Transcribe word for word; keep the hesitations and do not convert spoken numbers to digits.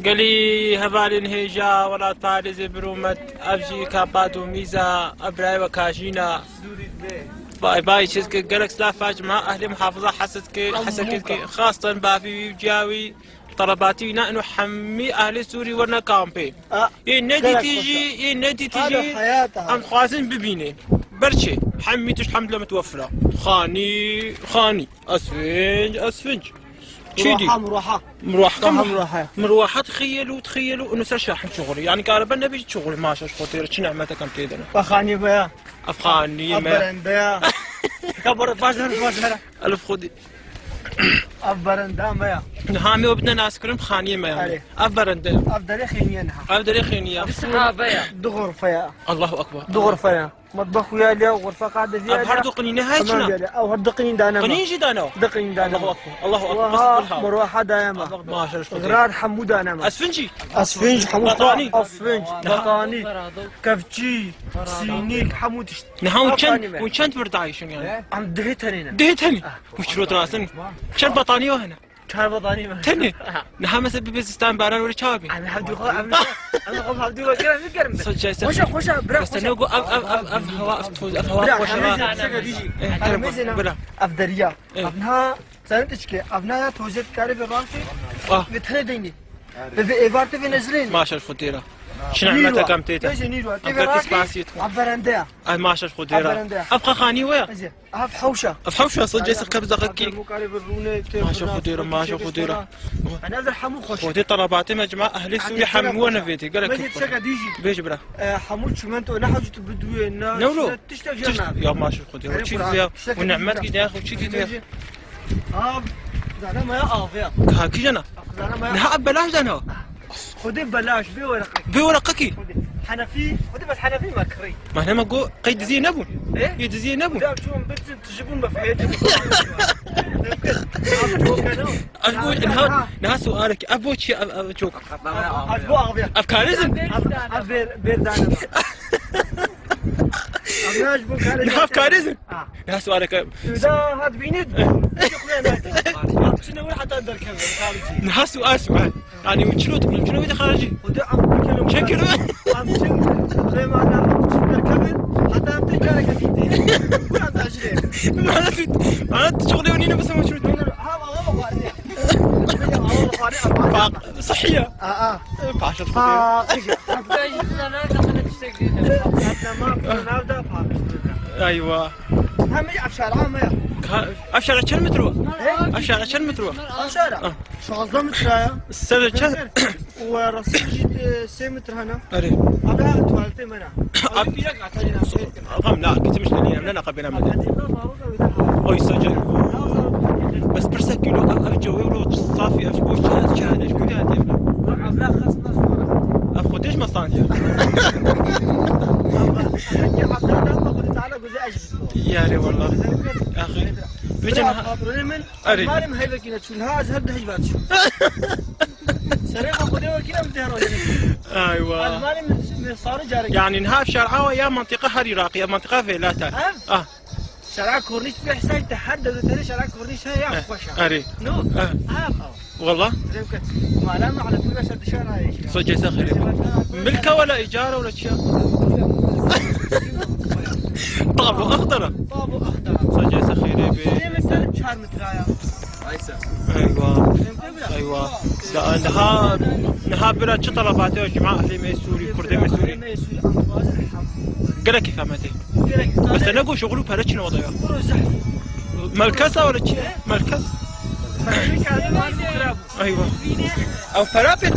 Gelî hevalên hêja welat parêzê birûmet, ev jî kampa Domîza, ev birayê we Kajîna. Bay bay çizgi, gelek silav fac ma ehlê muhafiza Hesekê, Hesekê, xastan bavî wî û ciya wî, telebatî wî ne û hemî ehlê Sûrî werine kampê. A, Yê nedîtî gelek jî, xweş e. Yê nedîtî Halo jî, heyata. Em xwazin bibînin. Berçê, hemî tişt hemd le mitwefira. Xanî, xanî. Esfinc, esfinc. Çi dî? Miroha, miroha. Miroha, miroha. Miroha tixeyel û tixeyel û û ser şahin çuxurî. Yani karibe nebî çuxurî, maşa ji xwe têre, çi nehmetek em tê de ne. Bexanî be ya. Efxanî me. Berende ya. Ka bar-, baş ver, baş ver. Elif xwedî. Ev berende me ya. Niha me bidne nas kirin, xanî me ya. Erê. Ev berende. Ev derê xêniye niha. Ev derê xêniye. Ev sahabe ya. Du xurfe ya. Allahu Ekber. Du xurfe ya. Metbex xuya liya, xurfe qade viya. Ev her du qinîne hay çina? Ew her du qinîn dane me. Qinîn jî dane. Du qinîn dane. Allahu Ekber. Allahu Ekber. Bas bilha. Miroha daye me. Maşallah, şükür. Xirar hemû dane me. Esfinc jî? Esfinc hemû. Batanî. Esfinc, batanî, kevçî, sînîk, hemû tişt. Niha hûn çend, hûn çend vir dayişin yani? Em dihê tenê ne. Dihê tenê? Hûn çirot rasin. Çend batanî hene? Çar batanî mi? Tenê. Niha mesela bibê zistan baran were çawa bî? Em hevdû xwe, em, em xwe hevdû xwe kirin, bikirin. Xweşa, xweşa, bira, xweşa. Ne go ev, ev, ev, ev hewa, ev toz, ev hewa xweş e. Bira, em ê zêna, bira. Ev deriya. Ev niha, sen de çike, ev niha ya tozê dikare ve rastî. Ah. Ve tenê deynî. Ve, ve êvar te ve nezrên. Maşa ji xwe têra. Çi nehmetek em tê de. Nîro. Nîro. Em kekî spasiyê. Ev berende ya. Ay maşa ji xwe têra. Ev berende ya. Ev xaxanî we ya. Ev hewşa. Ev hewşa, sicê sixke bi zexekî. Maşa xwe dêre, maşa xwe dêre. Ana ev hemû xweş. Xwedê telebatê me cima ehlê Sûrî hemû ne vêtê, gelek xweş. Bêjî bira. E, hemû çimento ne hewcî tu biduye, ne. Ne wilo? Tiştek jana. Ya maşa xwe dêre. Çi diye? Û nehmet kî ne xwe çi diye? Ab, zana maya avya. Ka kî jana? Zana maya. Niha belaş dana. Xwedê belaş, bê wereqekî. Bê wereqekî? Xwedê. Henefî, xwedê bes Henefî me kirî. Ma hema go qey diziyê nebûn? E? Yê diziyê nebûn? Xwedê em çûn birçin tijî bûn be feyê. Ev bo, niha, niha sualek. Ev bo çi, ev, ev çok. Ev bo aviya. Ev karizin? Ev, ev ber, ber dane. Ev ne ji bo karizin? Niha ev karizin? Ha. Niha sualek. Suda hat bînit. Çi xuya nate. Çine wir heta derkeve. Niha sual sual. Yani çilo tu, çilo bir de xaricî. Xwedê em bikin. Çekir mi? Em çin rêma da em çin derkevin, heta em tê careke dîtê. Bura da jî. Mana tu, mana tu çok leonine bes ama çilo. Ha, valla bak var ya. Bak, sıhhiye. Aa. Paşa. Bak. Nerede? Nerede? Aywa. Hem bir aşağı ama ya. Aşağı kaç metre var? He? Aşağı kaç metre var? Aşağı. Şazda metre ya. Seve çend? Û rastî jî, e, sê metre hene. Erê. Abi, ha, tuvalete me ne. Abi, abi, bir dakika, atacağım. Tamam, la, gitmiş de niye, ne, ne, kapına mı? Oy, sadece. Bes pirsa kilo, ev, ev cewê ro safî, ev boş çay, çay, ne, bu da, ne. Ev xwedêş me standiye. Yarê, wallah. Axî. Vêca niha. Patronê min, erê. Malê min heyvekî neçûn. Ha, ez her du heyva diçûm. Serê xwe Xwedê wekî em dê rojê. Aywa. Ez malê min, min sarî carek. Yani niha şer'a ya mentiqa her Iraqî, ya mentiqa vêlata. Ev? Ah. Şer'a kornîş bi hesay te her dewletê şer'a kornîş heye ya xweş e. Erê. No? Ah. Ev, ev. Wallah. Rêvke. Mala me ala pula ser dışarı ayê. Socê se xêrê. Milka wala îcara wala çiya? Tabu axtara. Tabu axtara. Socê se xêrê bê. Sê metre, çar metre ya. Eywa. Eywa. Da, niha, niha bira çi talabatê cima ehlê me Sûrî, Kurdê me Sûrî? Gelek kêfa me tê. Bes te nego şuxul û pere çin oda ya. Melkes a wala çi? Melkes. Eywa. Ew pera pê